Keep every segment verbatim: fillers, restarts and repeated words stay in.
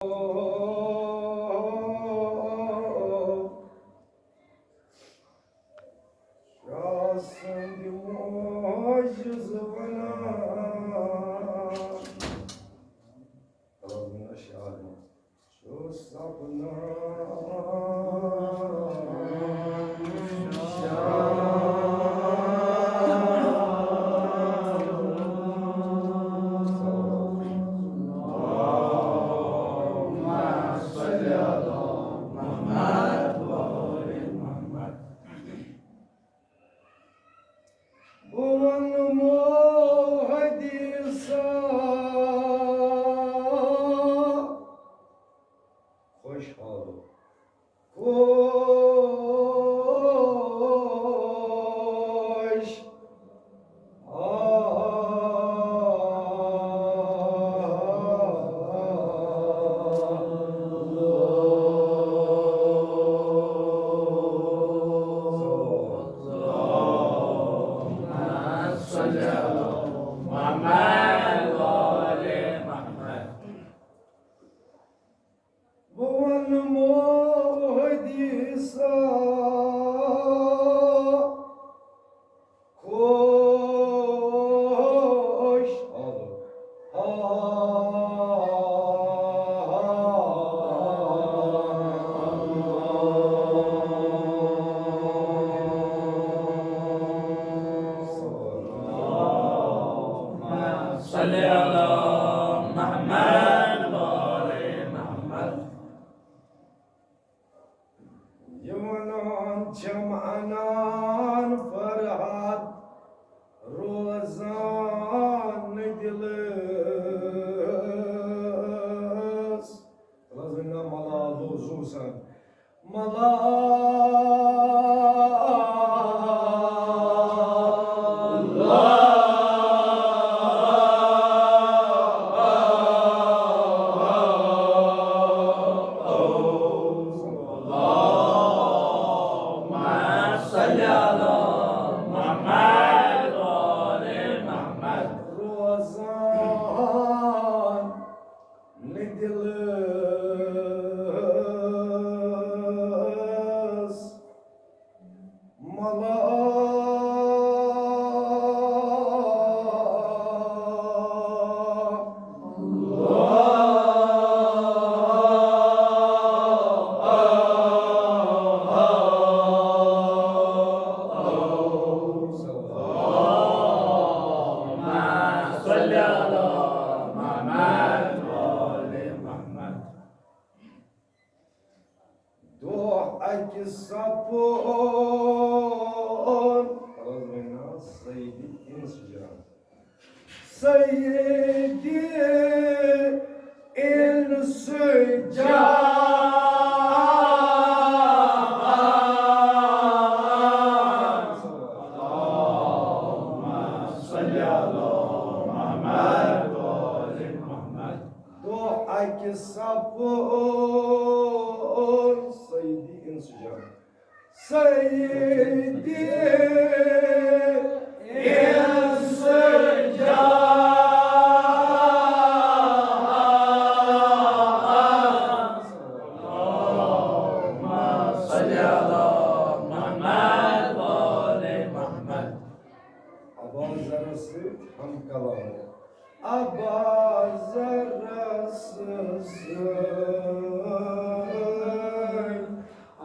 شاہ سٕنٛدۍ معجزٕ ونان۔ چھُ سپنا۔ اللهم صل على محمد وآل محمد۔ بہٕ وَنہٕ مو حدیثا۔ خۄش حالُک۔ خۄش۔ بہٕ وَنہٕ مو حدیثا۔ خۄش۔ صل علی محمد وآل محمد۔ یہِ وَنان چھَم اَنان فرحت روزان دِلَس۔ تَلہٕ حظ ؤنِو نا ملالو زُو سان۔ ملال۔ اللهم صل على محمد وآل محمد۔ روزان نہٕ دِلَس ملال۔ اللهم صل على محمد وآل محمد۔ دۄہ اَکہِ سپُد۔ سیدِ انس جان۔ سیدِ انس جان۔ اللهم صل على محمد وآل محمد۔ دۄہ اَکہِ سپُد۔ سیدِ انس جان۔ سیدِ انس جان۔ اللهم صل على محمد وآل محمد۔ ابا ذرس سۭتۍ ہم کلام۔ ابا ذرس سۭتۍ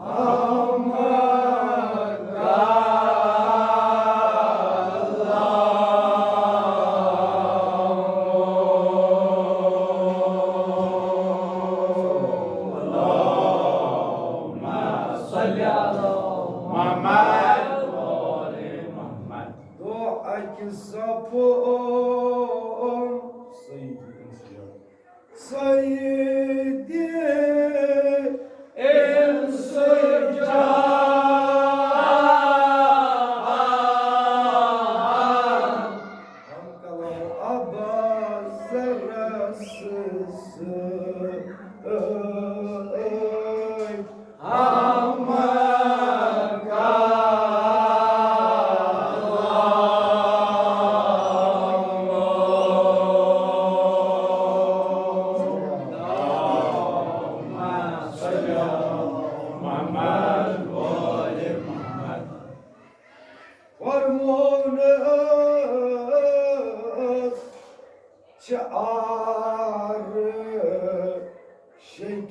ہم کلام۔ اللهم صل على محمد وآل محمد۔ دۄہ اَکہِ سپُد۔ سیدِ انس جان۔ سیدِ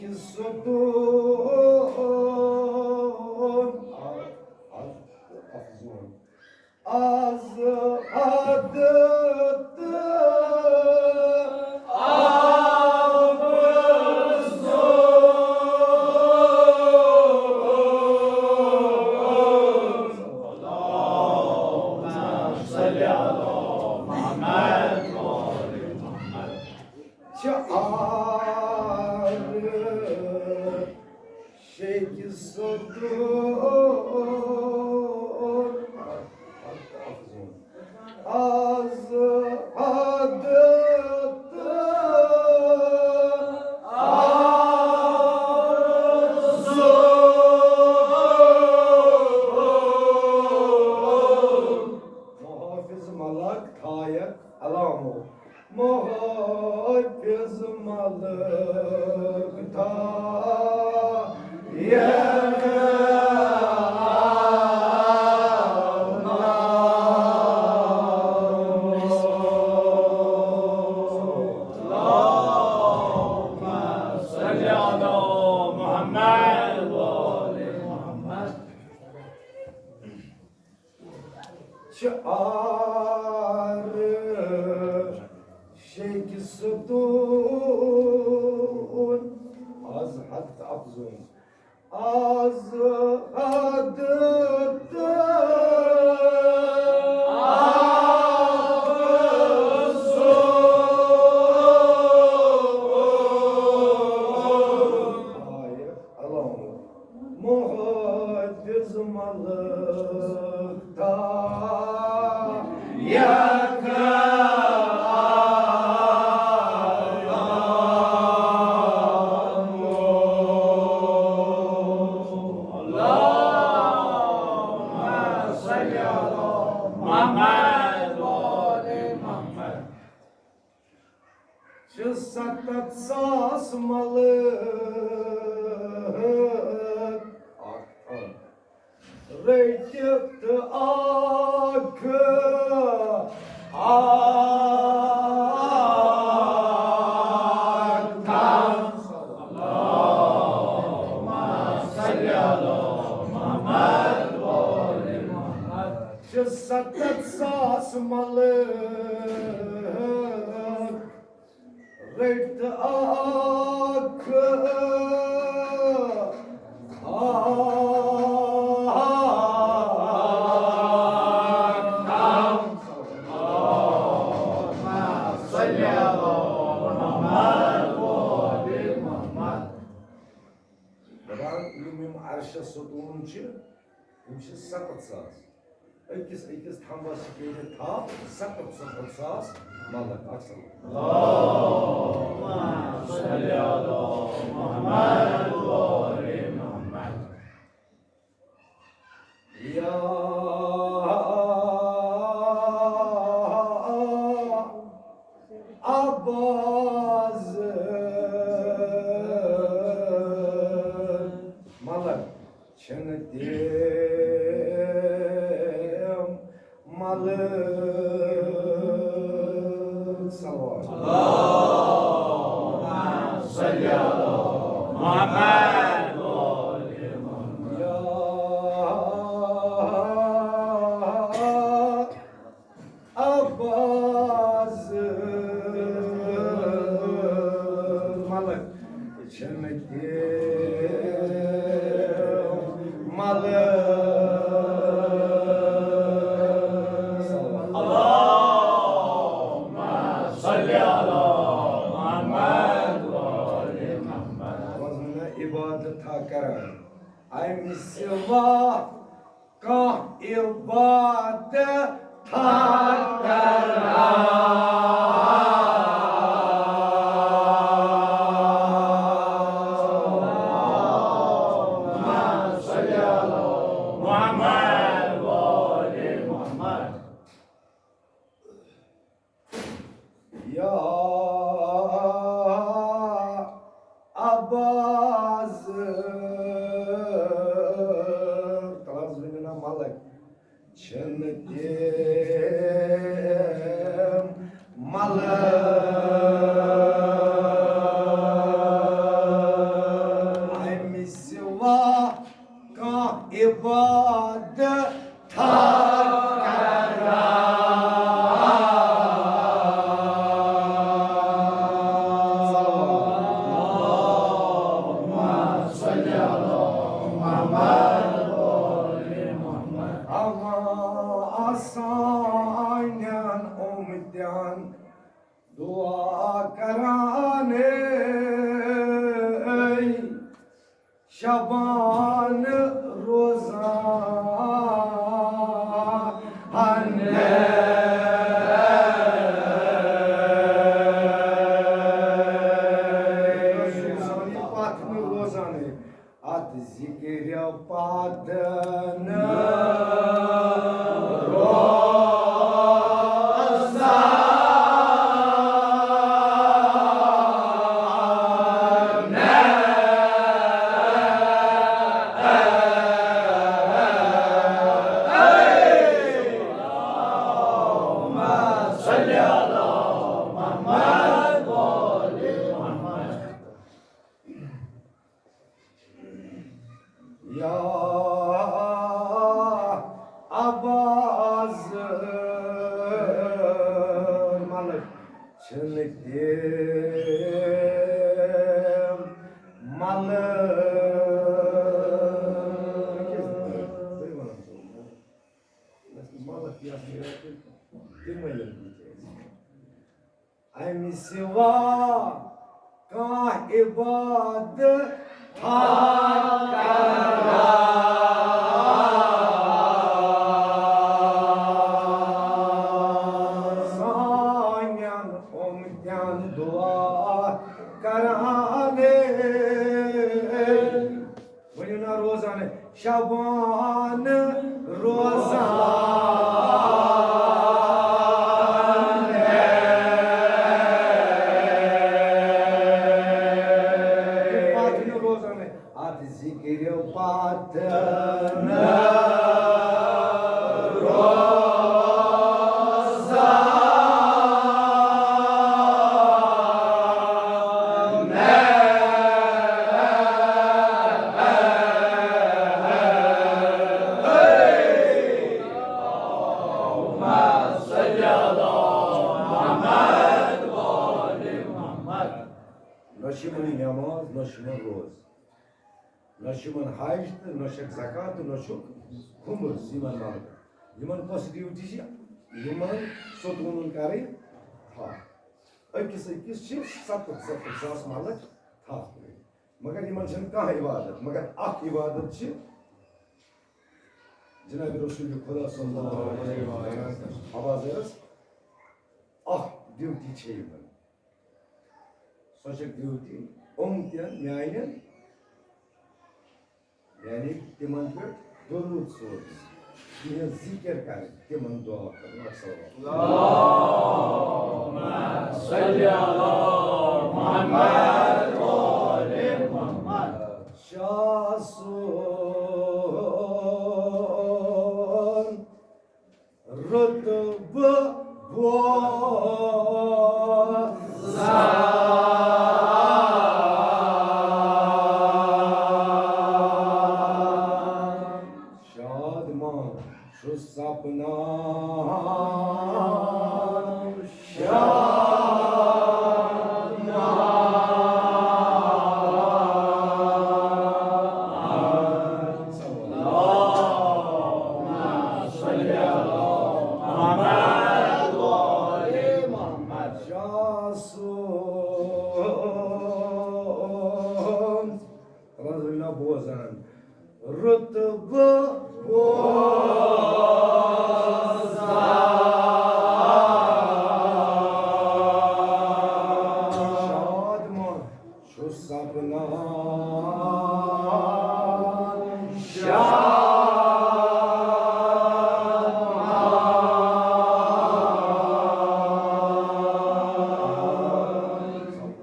ستون، از افزون، از حد افزون۔ اللهم صل على محمد وآل محمد۔ چھ عارشک ستون، از حد افزون۔ محافظ ملک تھایکھ علامو۔ محافظ ملک تھایکھ علامو۔ اللهم صل على محمد وآل محمد۔ چھ عارشک ستون، از حد افزون، از حد افزون۔ محافظ ملک تھایکھ علامو۔ اللهم صل على محمد وآل محمد۔ چھ ستتھ ساس ملک اکھ تھاوان۔ رٔٹِتھ اکھ اکھ تھاوان۔ اللهم صل على محمد وآل محمد۔ چھ ستتھ ساس ملک رٔٹِتھ اکھ اکھ تھاوان۔ اللهم صل على محمد وآل محمد۔ دپان، یِم، یِم عرشس ستوٗن چھِ، یِم چھِ ستتھ ساس۔ أکِس أکِس تھمبس چھِ پیٚیہِ تھپھ ستتھ ستتھ ساس ملک۔ اکھ سلام۔ اللهم صل على محمد وآل محمد۔ یا عباس ملک چھِنہٕ تِم ملک۔ صلوات۔ اللهم صل على محمد وآل محمد۔ یا عباس ملک چھِنہٕ تِم ملک۔ اللهم صل على محمد وآل محمد۔ عبادت تھا کران۔ امہِ سوا کانٛہہ عبادت تھا کران۔ اللهم صل على محمد وآل محمد۔ یا عباس، تلس وننا ملک چھِنہٕ تِم ملک۔ شبان روزان۔ پتھ نہٕ روزان۔ اتھ ذکرِ پتہٕ نہٕ روزان۔ اللهم صل على محمد وآل محمد۔ یا عباس ملک چھِنہٕ تِم ملک۔ ملک یَتھ تِمَے یِم امہِ سوا کانٛہہ عبادت کران۔ سانٮ۪ن اُمتٮ۪ن دعا کران۔ ؤنِو نا روزان۔ شبان روزان۔ پتہٕ نہٕ روزان۔ اتھ ذکرِ پتہٕ نہٕ روزان۔ نہ چھِ یِمن نماز، نہ چھِ یِمن روز، نہ چھِ یِمن حج تہٕ نہ چھکھ زکات تہٕ نہ چھُکھ خُمُر یِمن ملکن۔ یِمن کۄس ڈیوٹی چھِ؟ یِمن ستوٗنن کرٕنۍ تھپھ۔ أکِس أکِس چھِ ستتھ ستتھ ساس ملک تھپھ کرٕنۍ۔ مگر یِمن چھنہٕ کانٛہہ عبادت، مگر اکھ عبادت چھِ جناب رسول خدا صلی اللہ علیہ وسلم۔ آواز ٲس، اکھ ڈیوٹی چھِ یِمن۔ سۄ چھےٚ ڈیوٹی اُمتٮ۪ن میانٮ۪ن، یعنی تِمن پٮ۪ٹھ درود سوزُن، تِہنٛز ذِکر کرٕنۍ، تِمن دُعا کرُن۔ السلام علیکم۔ اللهم صل على محمد وآل محمد۔ شاہ سون رتبہٕ بوزان۔ شادمان چھُ سپنان۔ شادمان۔ اللهم صل على محمد وآل محمد۔ شاہ سون رض اللہ بوزان۔ رتبہٕ بوزان۔ شادمان چھُ سپنان۔ شادمان۔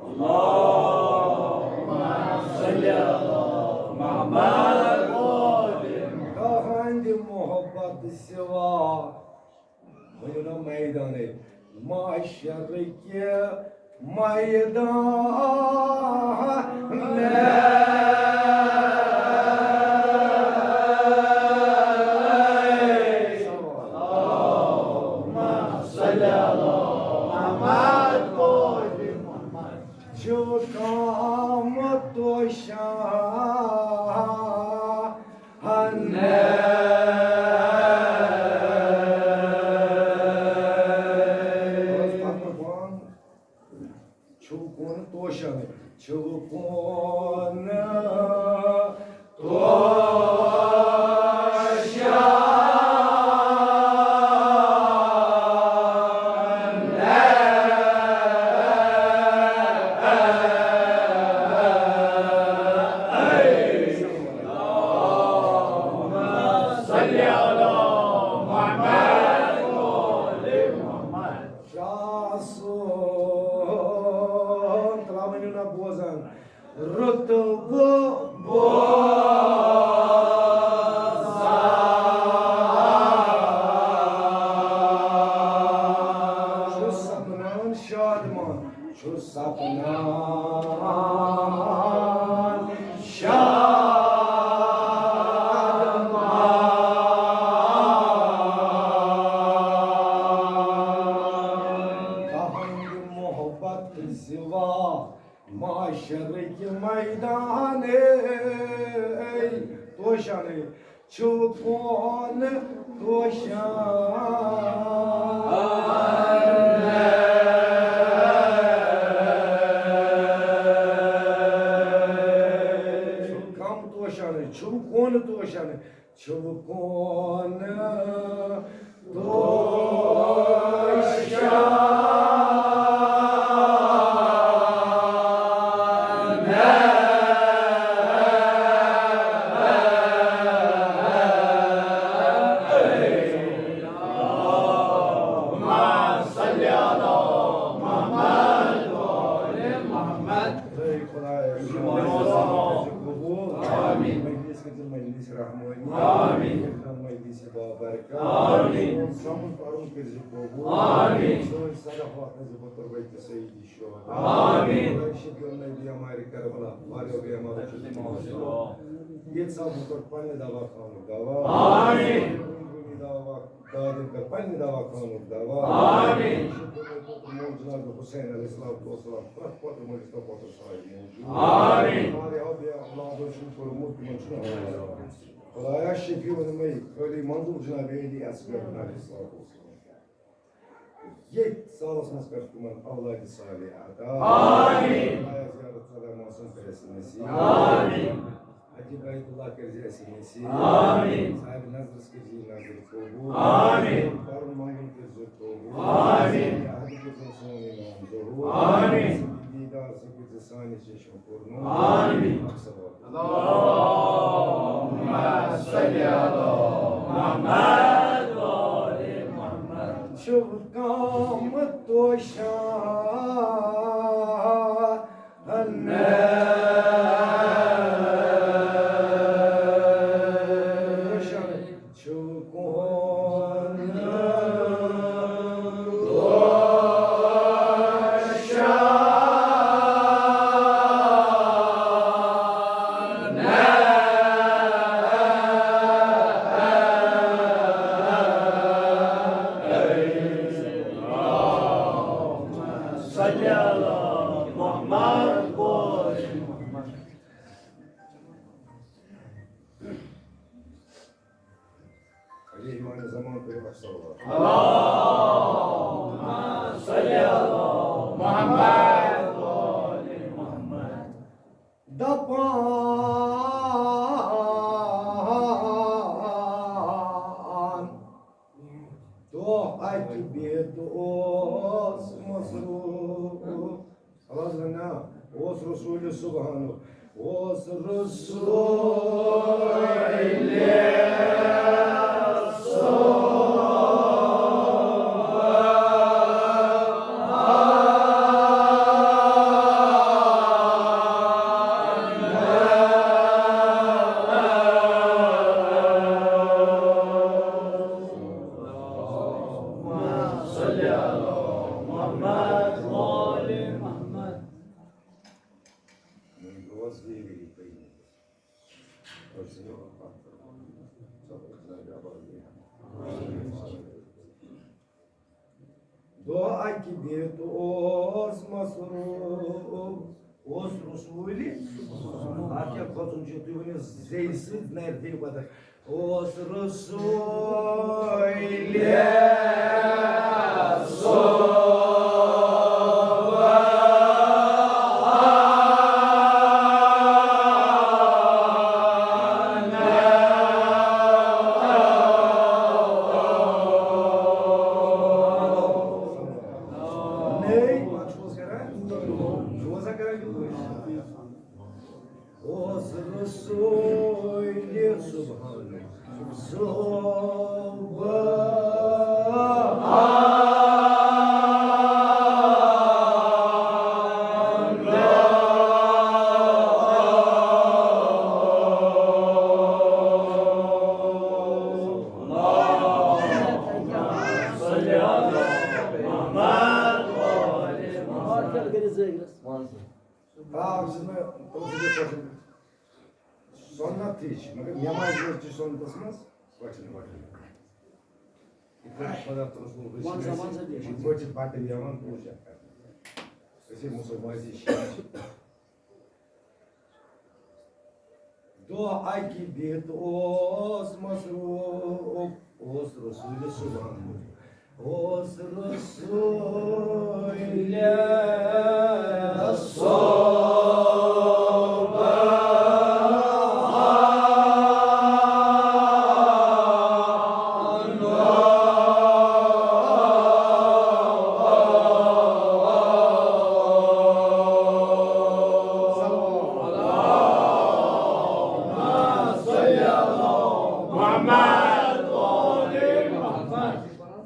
اللهم صل على محمد۔ تہنٛدِ محبت سوا ؤنِو نا میدانٕے، محشر کہِ میدان۔ اللهم صل على محمد وآل محمد۔ چھُ قامت و شاہن۔ چھُ کون توشن، چھُ کون رُتبہٕ بوزان۔ چھُ سپنان شادمان، چھُ سپنان شادمان۔ تہنٛدِ محبت سوا معاشرٕکۍ میدان، اے، توشان، اے، چھُ کون توشان۔ چھُ کم توشان، اے، چھُ کون توشان، اے۔ چھُ کون توشان۔ اے خدایا، آمین۔ مجلس کٔرۍزِ مجلس رحمانی۔ آمین۔ مجلس بابرکت۔ آمین۔ سون سمجھ پرُن کٔرۍزِ قبول۔ آمین۔ سٲنۍ صدقات نٔصیٖب قربت سیدی شہدا۔ آمین۔ خدایا، شفیع النبی بیمارِ کربلا، واریاہ بیمار چھِ۔ ییٚتہِ سب کٔر پننہِ دوا خانُک دوا۔ آمین۔ دوا دادٮ۪ن کٔر پننہِ دوا خانُک دوا۔ آمین۔ شفیع النبی پوتُر مول جناب حسین علیہ الصلوۃ والسلام، پرٛٮ۪تھ پوتُر مٲلِس تہٕ پوتُر سارے موجود۔ آمین۔ سارے اولاد چھُنہٕ پوٚرمُت، تِمن چھُنہٕ آمین۔ خدایا، شفیع النبی خٲلی منظور جناب علی اصغر علیہ الصلوۃ والسلام۔ ییٚتھۍ سالس منٛز کر تِمن اولادِ صالحہ عطا۔ آمین۔ خدایا، زیارت سدا موسم کر اَسہِ نصیب۔ آمین۔ حجی بیت اللہ کر اَسہِ نصیب۔ آمین۔ صاحب نظرس کر نظر قبول۔ آمین۔ پرُن منگُن کر قبول۔ آمین۔ حج کر سون امام ظہور۔ آمین۔ دیدار سۭتۍ کر سانہِ چشم پوٗرٕ۔ آمین۔ مقصد واتہِ۔ اللهم صل على محمد وآل محمد۔ چھُ کم توشان۔ صلی علی محمد و آل محمد۔ علی امام زمان پہ اکثر۔ اللهم صل علی محمد و آل محمد۔ دپان دۄہ اَکہِ بِہِتھ اوس مصروٗف۔ آواز وننا، اوس رسول سبحانو، اوس رسول دۄہ اَکہِ بِہِتھ اوس مصروٗف، اوس رسوٗلِ۔ اَتھ کیٛاہ کھۄژُن چھُ؟ تُہۍ ؤنِو زیٚیہِ سۭتۍ نَرِ دِیِو پَتہٕ۔ اوس رسول نٔے پَتہٕ چھُ اوس کران، چھُ اوسا کران کِنہٕ پٲٹھۍ؟ اوس رسول سبحان صبح سنت تہِ چھِ، مگر نٮ۪مازِ منٛز چھِ سنتس منٛز کۄٹھٮ۪ن کۄٹھٮ۪ن۔ یِتھ پٲٹھۍ خۄدا تہٕ رسول وَن سا، وَن سا بیٚیہِ۔ یِتھ پٲٹھۍ چھِ بَٹہٕ یِوان پوٗجا کرنہٕ۔ أسۍ ہے مُسلمان چھِ، شیعہ چھِ۔ دۄہ اَکہِ بِہِتھ اوس مصروف، اوس رسول صبحن، اوس رسول صبحن۔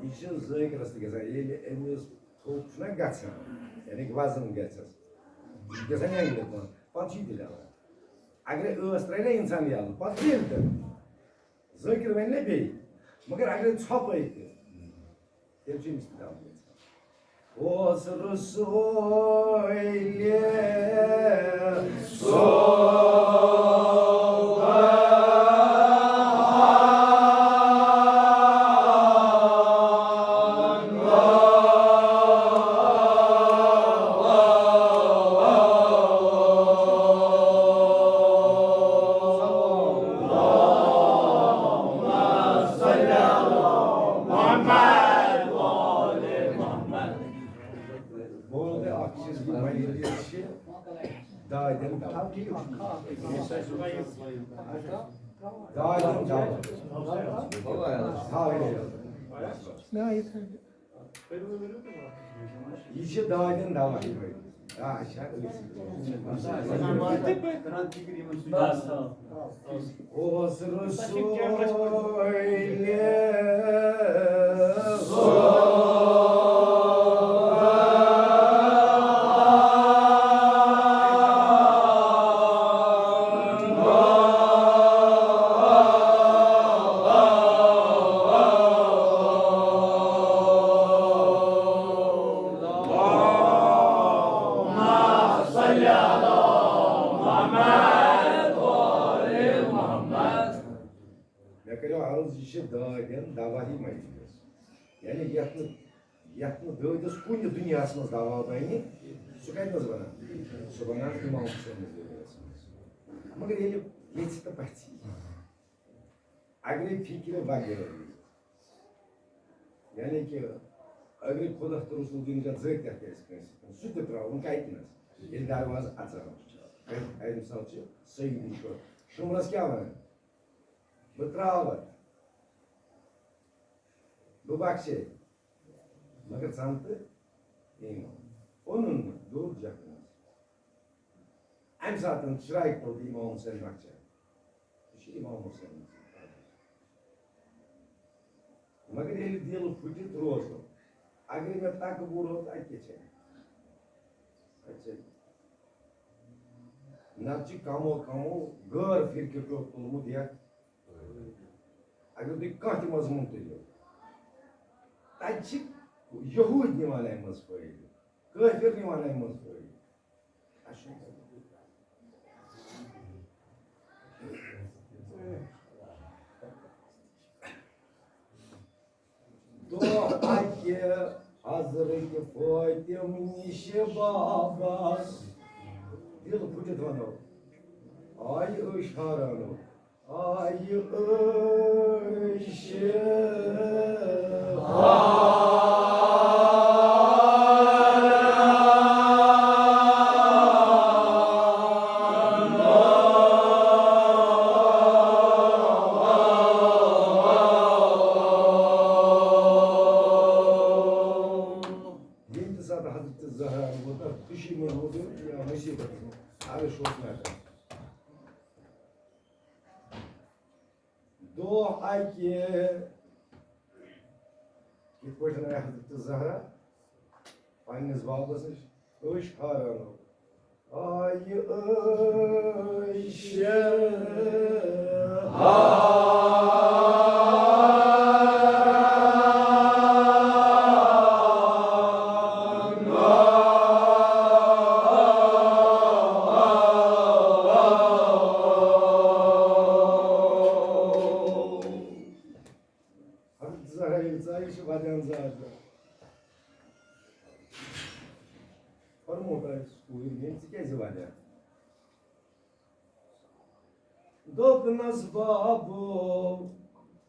یہِ چھُ ذٲکرَس تہِ گژھان، ییٚلہِ أمِس تھوٚپ چھُنہ گژھان، یعنی کہِ وزن گژھٮ۪س، یہِ چھُ گژھان اٮ۪نٛگلہِ کُن، پَتہٕ چھُ یہِ تہِ لَگان۔ اگرے ٲس ترٛایہِ نہ اِنسان یَلہٕ، پَتہٕ تیٚلہِ تہِ۔ ذٲکِر وَنہِ نہ بیٚیہِ، مگر اگرے ژھۄپٲے تہِ، تیٚلہِ چھُ أمِس تہِ دَم گژھان۔ اوس رسول صبح۔ بولدٕ اکھ چیٖز، یہِ مجلس چھِ دادٮ۪ن دعوت۔ دادٮ۪ن دعوت۔ ہاں، یہِ چھِ دادٮ۪ن دعوت۔ آ، اچھا۔ اوس رسول مےٚ کٔرِو عرض، یہِ چھِ دادٮ۪ن دوا ہی مجلس۔ یعنی یَتھ نہٕ، یَتھ نہٕ دٲدِس کُنہِ دُنیاہَس منٛز دوا بَنہِ، سُہ کَتہِ منٛز بَنان؟ سُہ بَنان اِمام حُسینَس دٲدِس منٛز۔ مگر ییٚلہِ ییٚژھِ تہٕ پَژھِ یی۔ اگرے فِکرِ بغٲر، یعنی کہِ اگرے خۄدا تہٕ رسول دیٖن جان ذٲتی آسہِ کٲنٛسہِ سۭتۍ، سُہ تہِ ترٛاوُن کَتہِ نَس؟ ییٚلہِ دروازٕ اَژان چھُ، اَمہِ، اَمہِ ساتہٕ چھُ سیدی چھُ شُمرَس کیٛاہ وَنان؟ بہٕ ترٛاوَتھ، بہٕ بخشے، مگر ژَن تہٕ ایٖمان۔ اوٚنُن نہٕ، دوٚر جہنَس۔ اَمہِ ساتہٕ شرٛاکہِ تُل تہٕ اِمام حُسین بخشے۔ یہِ چھُ اِمام حُسین۔ مگر ییٚلہِ دِل پھُٹہِ، ترٛوو سُہ۔ اگرے مےٚ تکبر اوس، اَتہِ کیٛاہ چھےٚ؟ اَتہِ چھےٚ۔ نتہٕ چھِ کمو کمو غٲر فرقہٕ پیوٚٹھ تُلمُت یتھ۔ اگر تُہۍ کانٛہہ تہِ مضموٗن تُلِو، تتہِ چھِ یہوٗدۍ نِوان اَمہِ منٛز فٲیدٕ، کٲفِر نِوان اَمہِ منٛز فٲیدٕ۔ اَسہِ چھُنہٕ تگان۔ دۄہ اَکہِ حضرت فاطم نِش بابس، دِل پھُٹِتھ وَنو، آیہِ عٲش حٲرانو، آیہِ عٲش حٲرانو۔ ییٚمہِ ساتہٕ حضرت زہرا ووت، تَتھ خوشی منٛز ووت یا مُصیٖبت منٛز، عرش اوس نہٕ ہٮ۪کان۔ دۄہ اَکہِ، یِتھ پٲٹھۍ آیہِ حضرت زہرا پننِس بابس نِش، عٲش حٲرانو۔ آیہِ عٲش حٲرانو۔ ژٕ کیٛازِ ودان؟ دوٚپنَس بابو،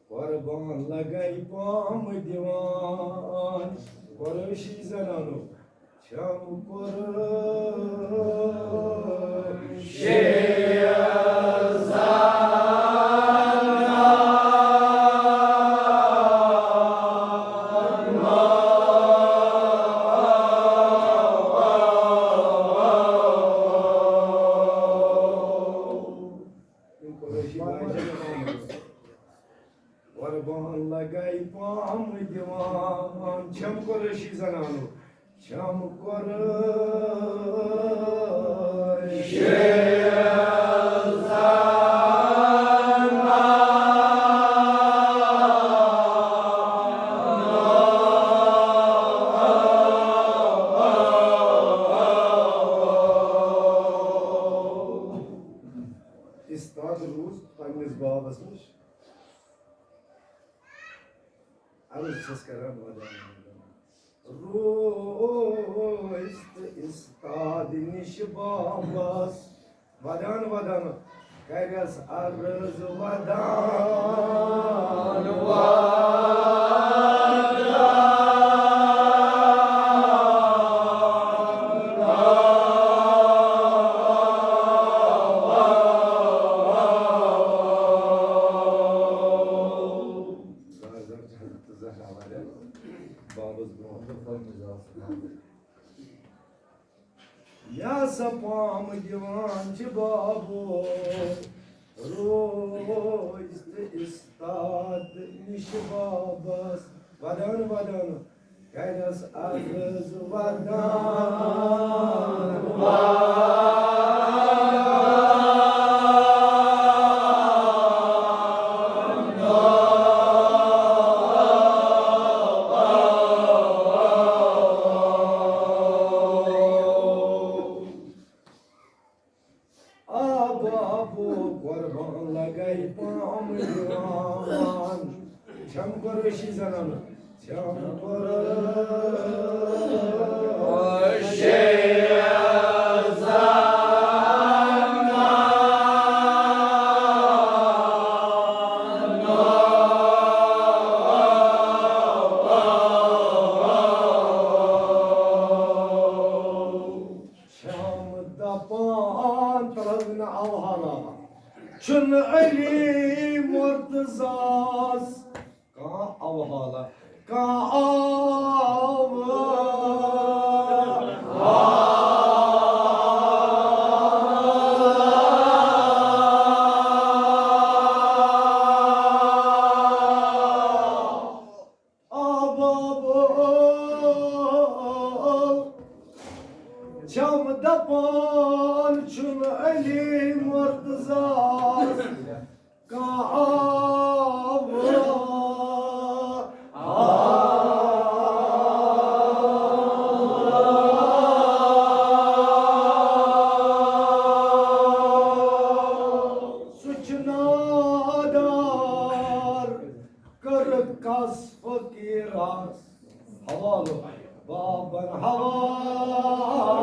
قۄربان لگے پام دِوان۔ قریشی زنانو چھم قریشی زنانو۔ یِم قریشی باے چھِ قۄربان لگے پام دِوان۔ چھم قریشی زنانو، چھم قریشی استاد روٗز پننِس بابس نِش۔ عرض چھَس کران ودان ودان۔ روٗز تہٕ استاد نِش بابس۔ ودان ودان کرس عرض ودان ودان۔ بابس برونٛہہ۔ مےٚ ہسا پام دِوان چھِ بابو، روز تہٕ استاد نِش بابس۔ ودان ودان کرس عرض ودان ودان۔ آ بابو، قۄربان لگے پام دِوان۔ چھم قریشی زنانہٕ، چھم قریشی زنانہٕ۔ چھم دپان ترٛزنہٕ اوہالا چھُنہٕ علی مرتضیٰ ہس کانٛہہ اوہالا، کانٛہہ اوہالا۔ آ بابو، چھم دپان چھُنہٕ علی مرتضیٰ ہس کانٛہہ آوا۔ سُہ چھُ نادار۔ کٔرٕکھ کس فقیٖرس حوالہٕ، بابن حوالہٕ۔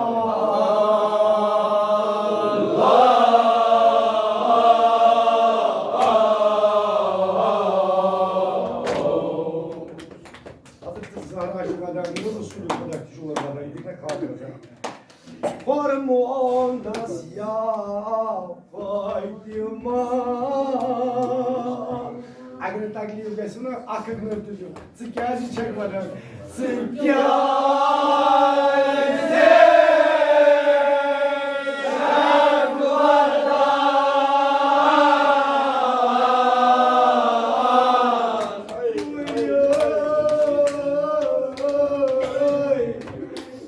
حضرت زہرا چھِ ودان، یہِ رسول خدا تہِ چھُ ودان، یہِ کیٛاہ خاص گژھان؟ فرمونس یا فاطمہ۔ اگر نہٕ تکلیف گژھِ نا، اکھ اکھ نٔر تُلِو۔ ژٕ کیازِ چھکھ ونان؟ ژٕ کیازِ چھکھ ونان؟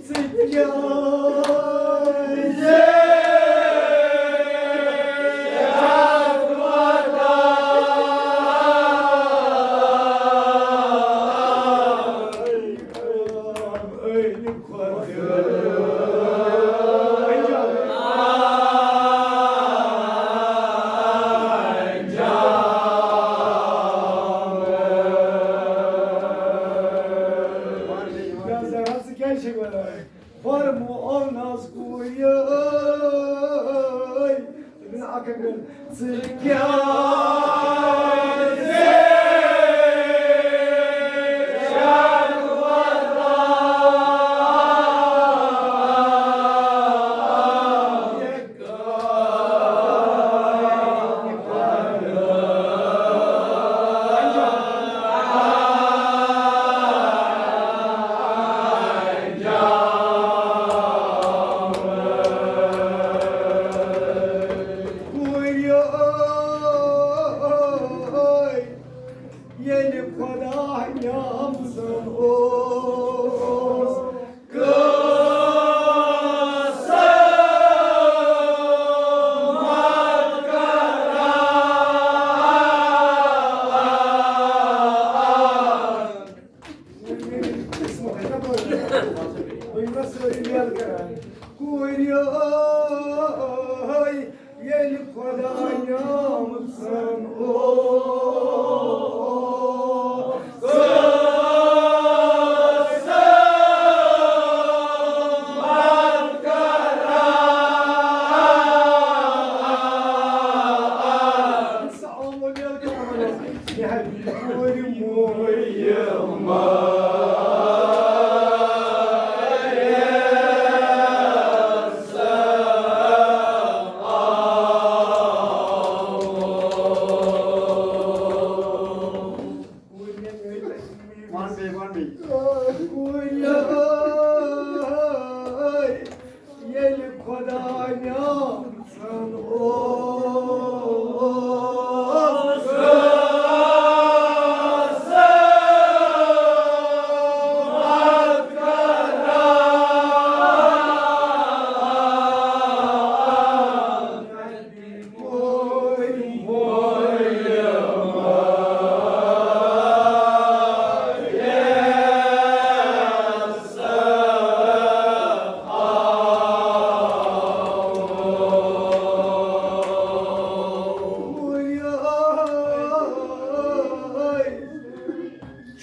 ژٕ کیٛازِ چھکھ ودان؟ أنۍ خۄدایہِ ژٕ کیٛازِ ییٚلہِ خۄدا نیام زن اوس، قسمت ہے نا بٲے۔ بہٕ یِمہٕ سٲری میل کران۔ کوٗرِ ٲے، ییٚلہِ خۄدا نیام زن اوس۔ وَن بیٚیہِ، وَن بیٚیہِ۔ ییٚلہِ خۄدا نیام زن اوس۔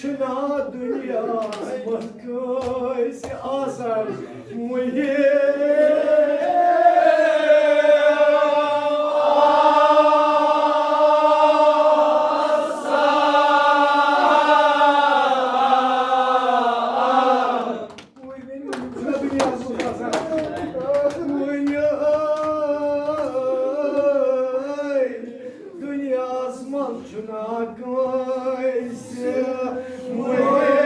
چھُنا دُنیاہَس منٛز کٲنٛسہِ آسان مُحیٖط۔ پوٗرٕ دُنیاہَس منٛز آسان۔ وۄنۍ دُنیاہَس منٛز چھُنہ کٲنٛسہِ وۄنۍ۔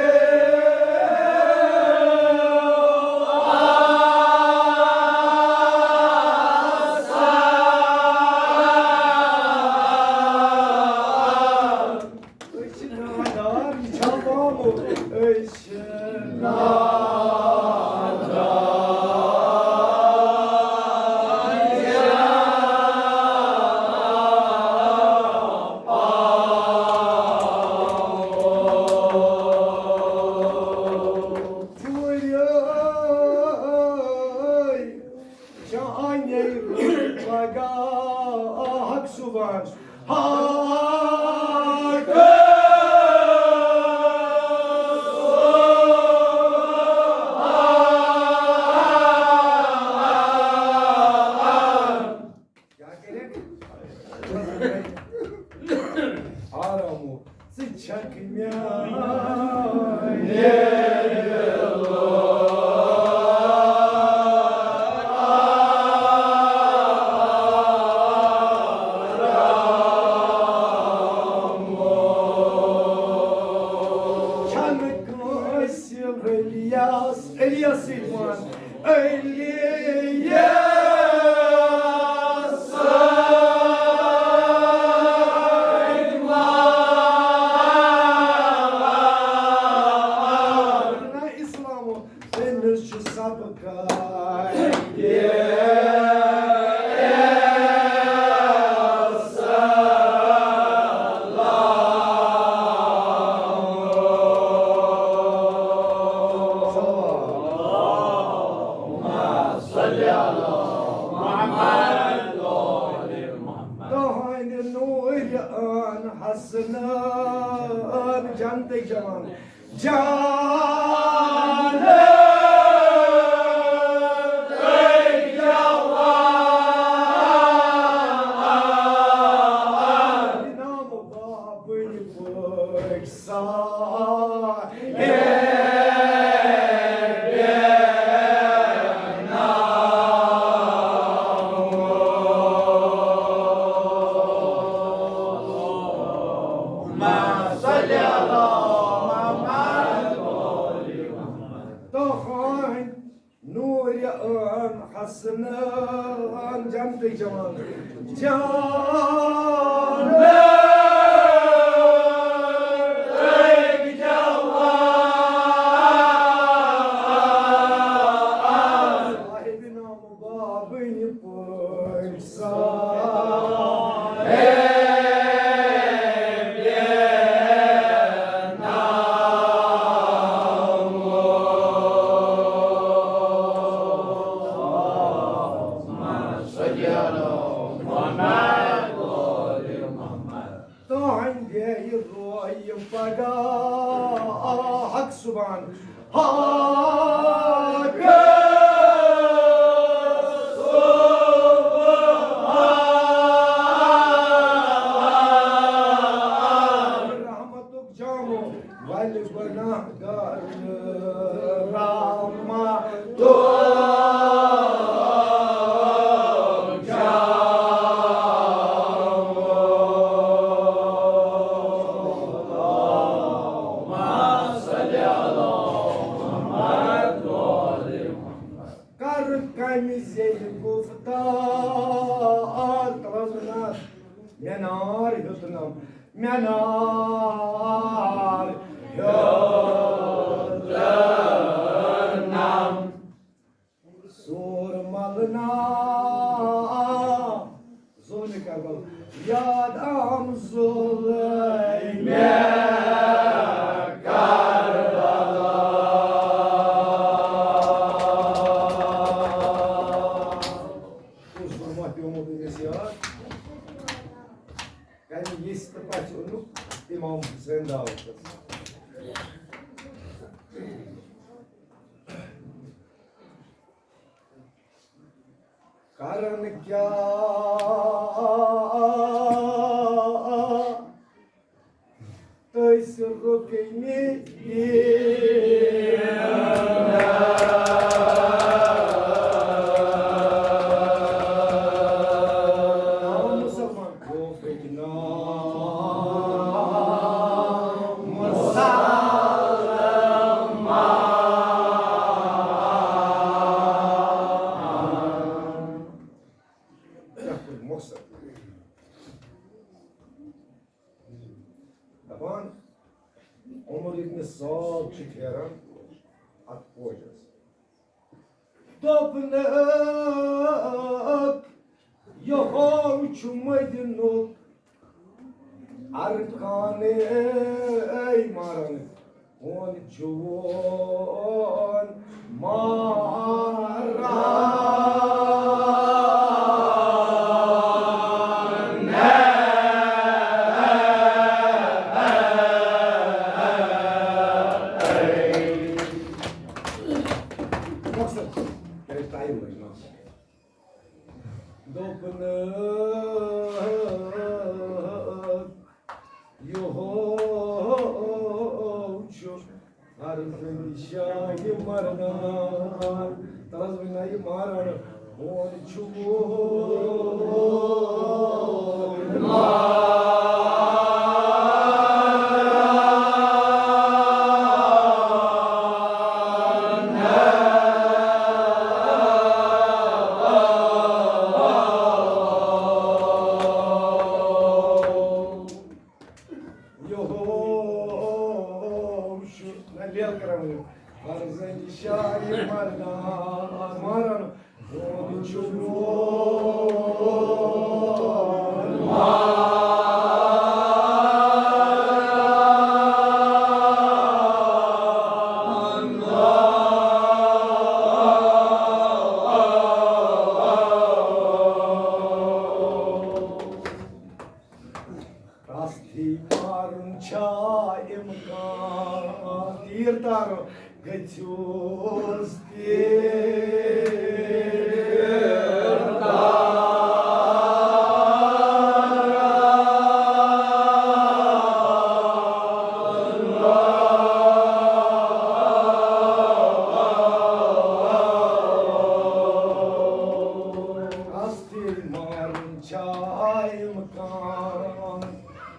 أسۍ چھِ نادان، یہِ چھا بامُت؟ أسۍ چھِ نادان۔ ژوٗرِ ٲے، چانے پگاہ صُبحن۔ آرامو، ژٕ چھکھ میانہِ چھنہٕ کٲنٛسہِ ؤلیَس، علیَس سۭتۍ وَن، علیَس سۭتۍ وَن۔ نہ اِسلامو، تٔمِس چھُ سبقہ۔ تُہنٛدِ نوٗرِ آن حسنہٕ آن جنتٕکۍ جوان۔ جان تہنٛدِ نوٗرِ عٲن حسنہٕ عٲن جنتٕکۍ جوان۔ جان صاحبِ نامہٕ بابٕنۍ پٲٹھۍ سا۔ تہنٛدے رویہِ پگاہ حق سبحان۔ حق سبحان۔ رحمتُک جامو ولہِ گۄناہ گار رحمتُک جامو۔ کر کمہِ زیٚیہِ گُفتار ترٛزنس مےٚ نار ہیوٚتنم، مےٚ نار ہیوٚتنم۔ سور ملنا ظلمِ کربل یاد آم ظلمِ کربلا۔ کُس ظلمہ پیومُت أمِس یاد؟ کمہِ یژھِ تہٕ پژھِ اوٚنُکھ امام حسین دعوتس؟ کرن کیا تٔسۍ رُکے نہٕ دین۔ نام مسلمان گوٚو فِتنہٕ۔ مسلمان۔ کیٛاہ کوٚر مۄخصر؟ دپان، عمر ابن سعد چھُ پھیران اتھ پوجس۔ دوٚپنکھ، یہو چھُ مدینُک ارکان، اے مارن۔ ہون چون ماران۔ مقصد کیٛازِ ٹایم لگہِ مقصد؟ دوٚپنَکھ، یہو چھُ ہر کُنہِ جایہِ مَران۔ تَلہٕ حظ وۄنۍ نَیہِ مَران۔ ہون چھُ وول یہو چھُ نہ لیل کران وۄنۍ۔ فرزند شاہ مردان ماران۔ ہون چھُ وول راستی مارُن چھا اِمکان؟ تیٖر تارُن گٔژھِوس تیٖر تارُن۔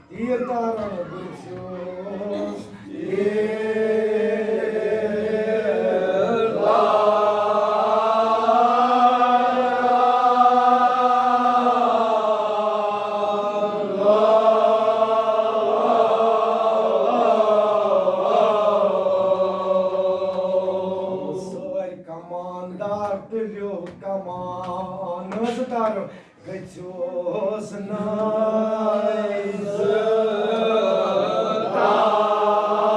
تیٖر تارن بہٕ چھُس تیٖر سٲرۍ کماندار تُلِو کمان، نٲزٕ تارو۔ گٔژھِوس نٲزٕ تارا۔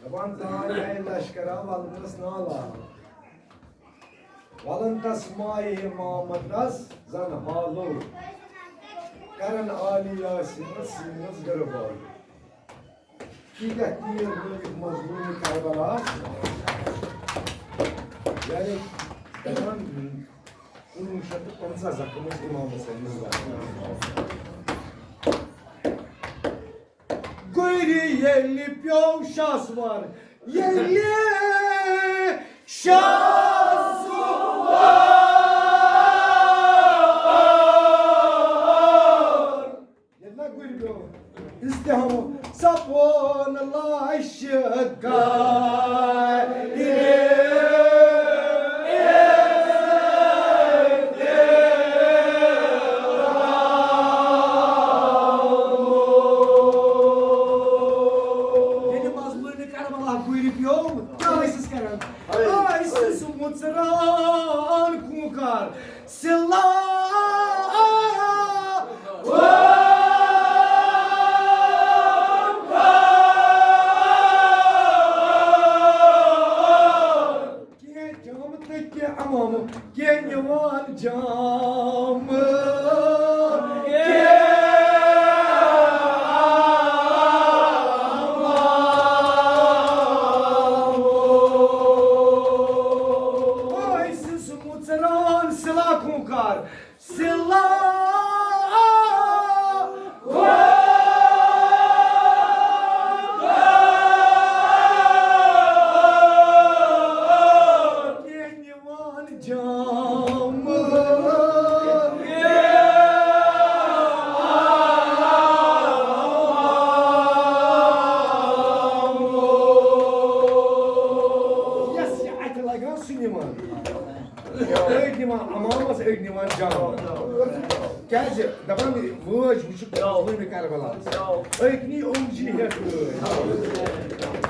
دپان زانٛہہ آیہِ لشکرا ولنس نالا۔ ولن تس مایہِ محمدس زن حالو، کرن عالی یاسینس سینس گربالو۔ تیٖتیٛاہ تیٖر لٲگِتھ مظلوم کربلا، یعنی دپان کُنوُہ شیٚتھ تہٕ پنٛژاہ زخم ٲسۍ امام حسینس لگان۔ گُرۍ ییٚلہِ پیوٚو شاسوار، ییٚلہِ شاسوار۔ ییٚلہِ نہ گُرۍ پیوٚو، استحام سپون لاش گارِ۔ ییٚلہِ مظلومِ کربلا گُرۍ پیوٚو، کیٛاہ ٲسِس کران؟ ٲسِس مُژران خوٗنخار، سِلا کینٛہہ جامہٕ تہٕ کینٛہہ عمامہٕ، کینٛہہ نِوان جامہٕ، کینٛہہ عمامہٕ۔ ٲسِس مُژران سِلا خوٗنخار، سِلا کینٛہہ نِوان جامہٕ۔ یَس یہِ اَتھِ لگان، سُہ نِوان۔ أڑۍ نِوان عمامس، أڑۍ نِوان جامہٕ۔ کیازِ؟ دپان، وٲج وٕچھِو مظلومِ کربلا۔ أکۍ نی اوٚنٛگجہِ ہٮ۪تھ وٲج۔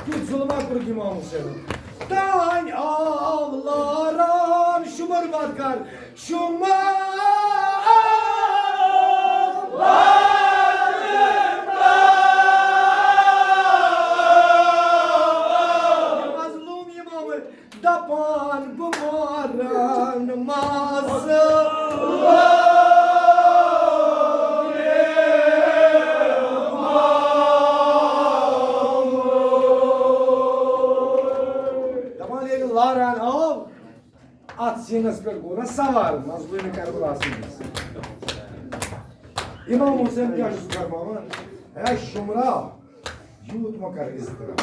کیُتھ ظُلما کوٚرُکھ امام حسینن۔ تانۍ آو لاران شُمر بدکار، شُمر بدکار۔ مظلوم امام دپان بہٕ مارن ماز۔ دپان ییٚلہِ لاران آو، اتھ سیٖنس پٮ۪ٹھ گوٚو نہ سوار، مظلومِ کربلا سٕنٛدِس۔ امام حسین کیٛاہ چھُس فرماوان؟ ہے شُمرا، یوٗت مہ کر اضطراب۔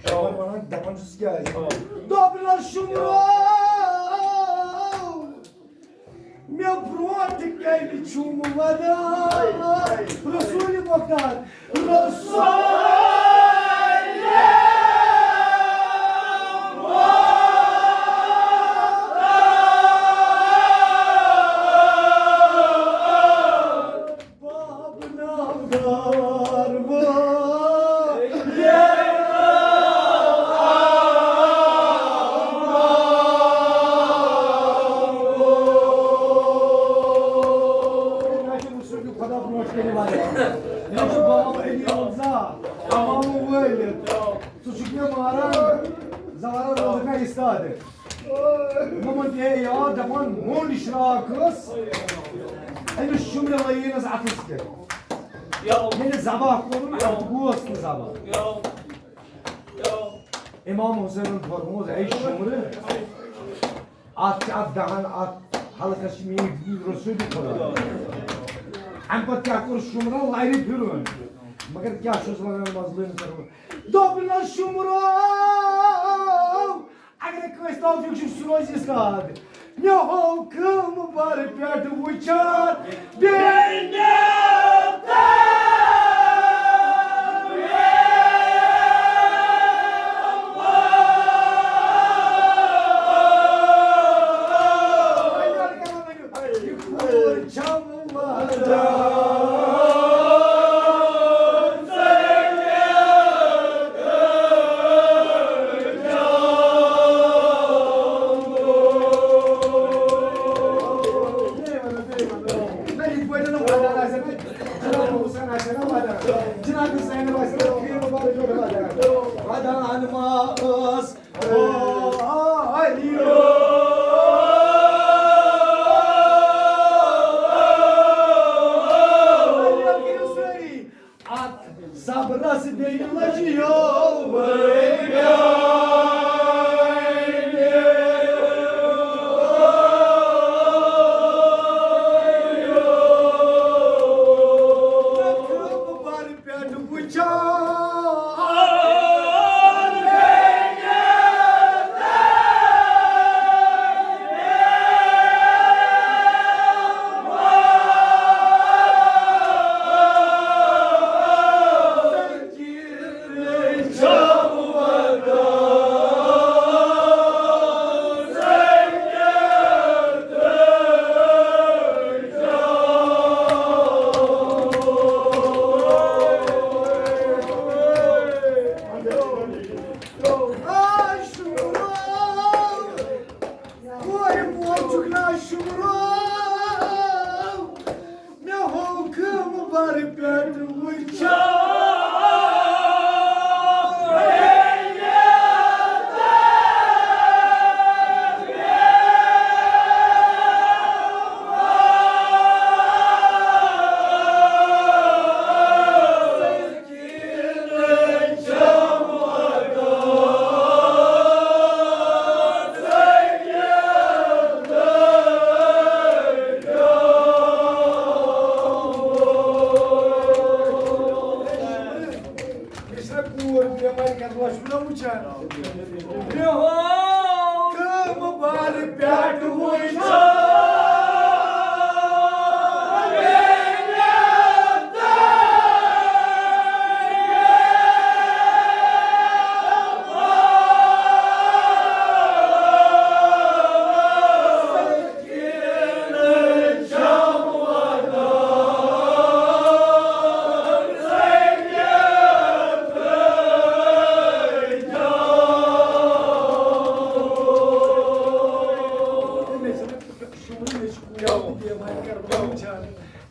شمر ونان، دپان چھُس کیٛازِ؟ دوٚپنس شُمرو، مےٚ برونٛٹھ کَنہِ چھُم ودان رسول مختار، رسول باب نامدار وٲلۍ۔ خدا برونٛٹھ کَنہِ وَنہِ۔ مےٚ چھُ باب علی رمضان، امام وٲلِد۔ ژٕ چھُکھ مےٚ ماران، زارا روزُکھ مےٚ استاد۔ یِمن تہِ ہے یاد، دپان مونڈ شراکھ ٲس أمِس شُمرِ لٲیِنس اَتھس کٮ۪تھ۔ ییٚلہِ ذبح کوٚرُن، اَتھ گوس نہٕ ذبح۔ امام حسینن فرمووُس، اے شُمرِ، اَتھ چھِ اَتھ دَہن، اَتھ حلقس چھِ میٖٹھۍ رسول خدا۔ اَمہِ پَتہٕ کیٛاہ کوٚر شُمرَن؟ لَرِ پھِرُن۔ مگر کیٛاہ چھُس وَنان مظلوٗم کَرُن؟ دوٚپ نہ شُمرو، اگرے کٲنٛسہِ توفیٖق چھُ، سُہ روزِ اِستاد۔ مےٚ ہوو کٲم بَر پٮ۪ٹھ وٕچھان، بیٚیہِ اتھ زبرس بیٚیہِ لٔجِو۔ پٮ۪ٹھ وٕچھان۔ کورِ مول چھُکھ نا شُمرو؟ مےٚ ہوو کٲم بَر پٮ۪ٹھ وٕچھان۔ مےٚ چھِنہ کوٗر بٮ۪مارِ کَتھ وَچھُن نہ وٕچھان۔ مےٚ ہوو کٲم بَر پٮ۪ٹھ وٕچھان۔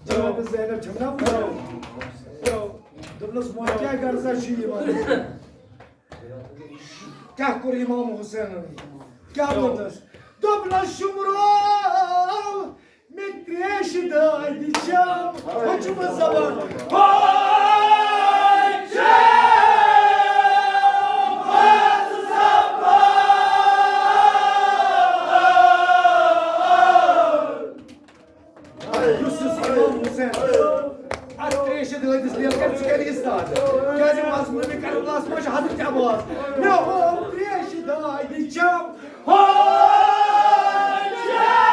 جناب زینب چھم نا وٕچھان۔ دوٚپنَس، وۄنۍ کیٛاہ غرضا چھُ یِوان؟ کیٛاہ کوٚر امام حسینن؟ کیٛاہ ووٚنُس؟ دوٚپنَس، شُمرو، مےٚ ترٛیشہِ دادِ چھم، ہُہ چھُ مےٚ زبان۔ یُس یُس امام حسین اتھ تریشہِ دٲدِس لیل کرِ، ژٕ کر یہِ ساتھ؟ کیازِ مظلوم کربلاہس منٛز چھُ حضرت عباس۔ مےٚ ہوو تریشہِ دادِ چم۔ ہو چم۔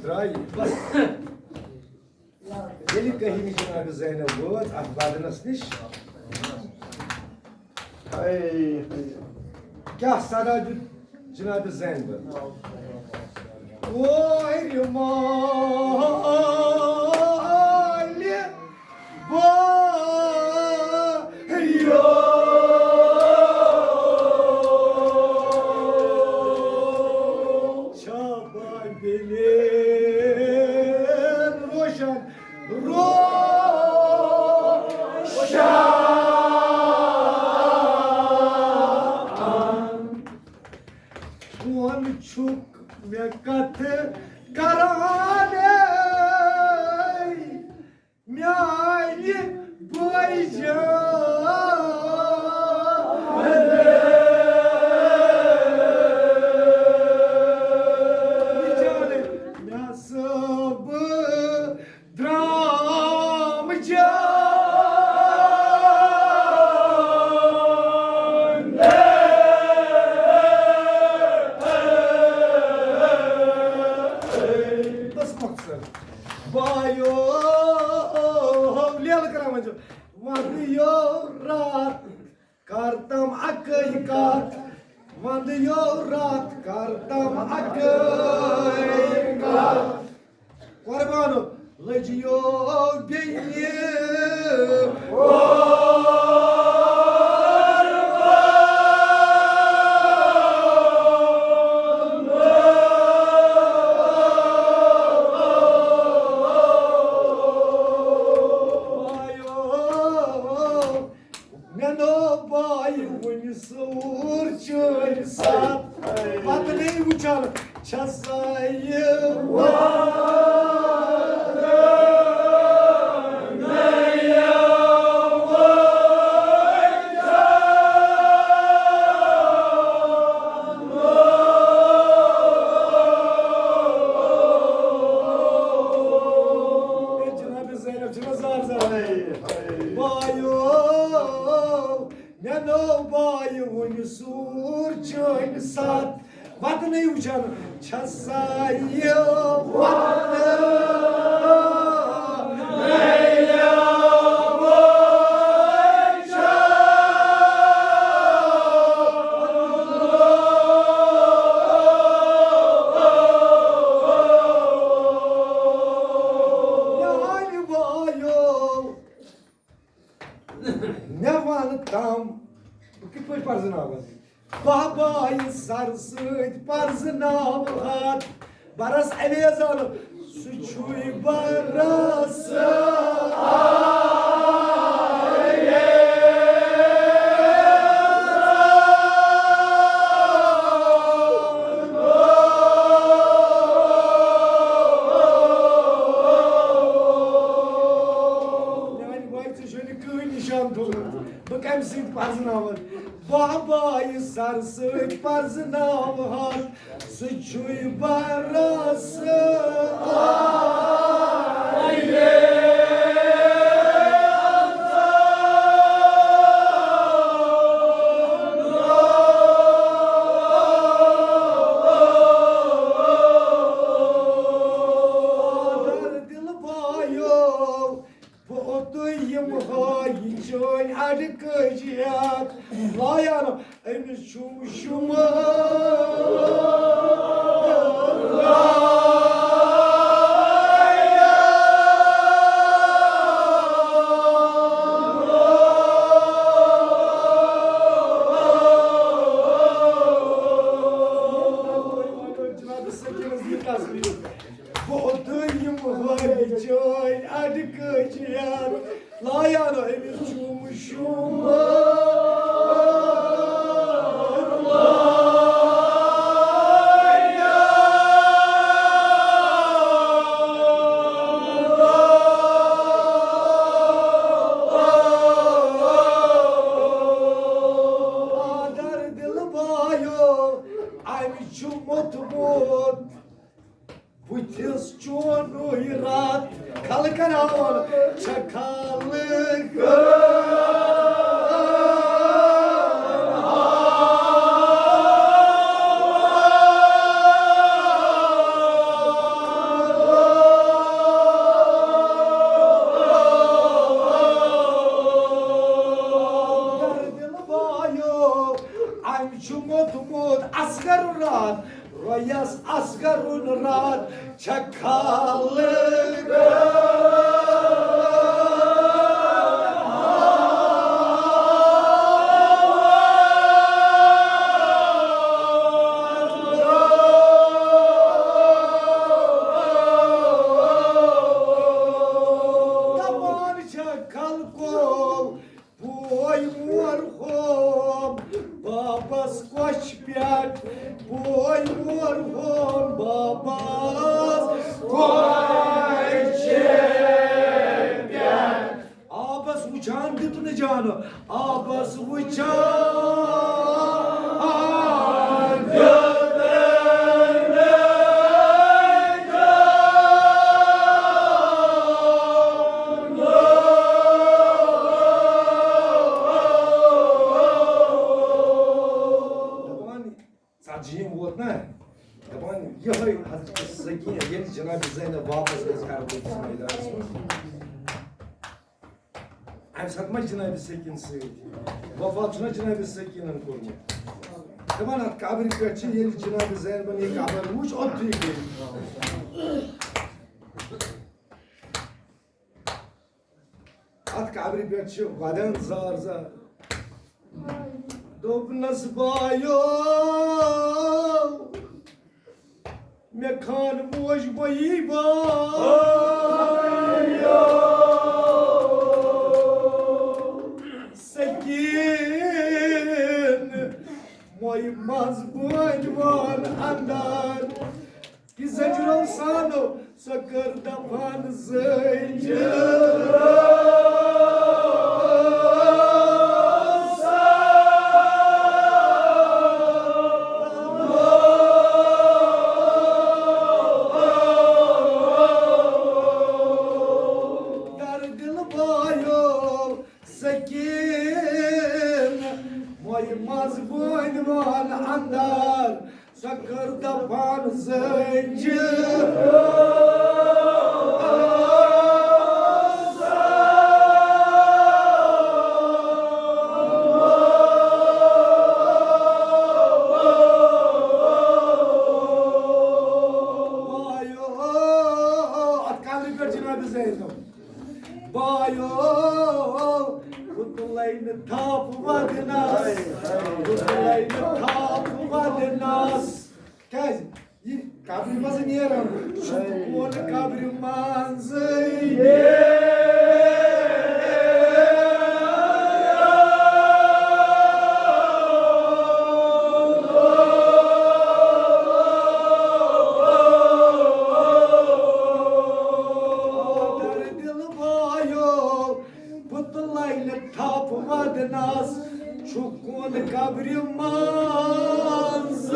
درٛاے۔ ییٚلہِ کٔہِمہِ جناب زینب وٲژ اَتھ بدنس نِش، اے، کیٛاہ صدا دیُت جناب زینبن؟ کورِ مالہِ بایو چھا بابلین روشن، روشن۔ کون چھُکھ مےٚ کتھ کران؟ میانہِ بٲے جان، مےٚ ہسا بہٕ درٛام جان۔ بس مۄخصر۔ بایو، لیلہٕ کران وۄنۍ چھُ۔ وَندٕ یو راتھ کر تام اَکٕے کَتھ، وَندٕ یو راتھ کر تام اَکٕے کَتھ۔ قربانو، لٔجِیو بیٚیہِ۔ مےٚ نو بایہِ وُنہِ سوٗر چٲنۍ ساتھ۔ پتہٕ نَے وٕچھان چھَسا یہِ وَنان۔ اے جناب زینب چھِ نہ زار زار۔ بایو، مےٚ نو بایہِ وُنہِ سوٗر چٲنۍ ساتھ۔ وطنٕے وٕچھان چھَسا یہِ وطن۔ میانہِ بایو، مےٚ وَن تام، بہٕ کِتھ پٲٹھۍ پرزٕناوَن؟ بہبایہِ سر سۭتۍ پرزٕناوہَتھ۔ برس اویزان، سُہ چھُے برس میانہِ بایہِ، ژےٚ چھُے نہٕ کٕہٕنۍ نِشان تھوٚومُت۔ بہٕ کَمہِ سۭتۍ پرزٕناوَتھ؟ بہبایہِ سر سۭتۍ پرزٕناوہَتھ۔ سُہ چھُے برس آدر دِل بایو، بہٕ اوتُے یِمہٕ ہا یہِ چٲنۍ اَڈٕ کٔجۍ ہٮ۪تھ۔ لایان أمِس چھُم شُمار۔ جناب سکینس یہِ تصویر۔ بہٕ اوتُے یِمہٕ ہا یہِ چٲنۍ اَڈٕ کٔجۍ ہٮ۪تھ۔ لایان أمِس چھُم شُمار۔ آدر دِل بایو، أمۍ چھُ موٚتمُت بٕتھِس چونُے راتھ۔ کھلہٕ کر آوان چھےٚ کھالہٕ۔ چھُ موٚتمُت اصغر راتھ، رۄیس اصغرُن راتھ چھےٚ خلق۔ دپان چھےٚ خلقو، بوے مور ہوم بابس کۄچھِ پٮ۪ٹھ، بوے مور ہوم بابس کۄچھِ پٮ۪ٹھ۔ آبس وٕچھان دیُت نہٕ جانہٕ، آبس وٕچھان دیُت نہٕ جانہٕ۔ دپان، ژتجی ووت نا؟ دپان، یِہوٚے حضرت سکین، ییٚلہِ جناب زینب واپس گٔژھ کربلہٕ کِس میدانس منٛز۔ امہِ ساتہٕ ما جناب سکین سۭتۍ؟ وفات چھُنہ جناب سکینن کوٚرمُت؟ دپان، اتھ قبرِ پٮ۪ٹھ چھِ، ییٚلہِ جناب زینبن یہِ قبر وٕچھ، اوٚتھٕے گٔے۔ اتھ قبرِ پٮ۪ٹھ چھِ ودان زار زار۔ دوٚپنس، بایو، مےٚ خان موج بایی بایو۔ سکین مویہِ منٛز بٲنۍ وان اندر۔ یہِ زجرو سانو سۄ کٔر دفن زٔنۍ۔ در دل بایو سکین مویہِ منٛز بٲنۍ وان اندر۔ سۄ کٔر دفن زٔنۍ۔ بایو، اتھ قبرِ پٮ۪ٹھ جناب زینب۔ بایو، بہٕ تُلے نہٕ تھپھ ودنس، بہٕ تُلے نہٕ تھپھ ودنس۔ کیازِ؟ یہِ قبرِ منٛز نیران چھُ، کون قبرِ منٛز دِل بایو، بہٕ تُلے نہٕ تھپھ ودنس، چھُ کون قبرِ منٛز۔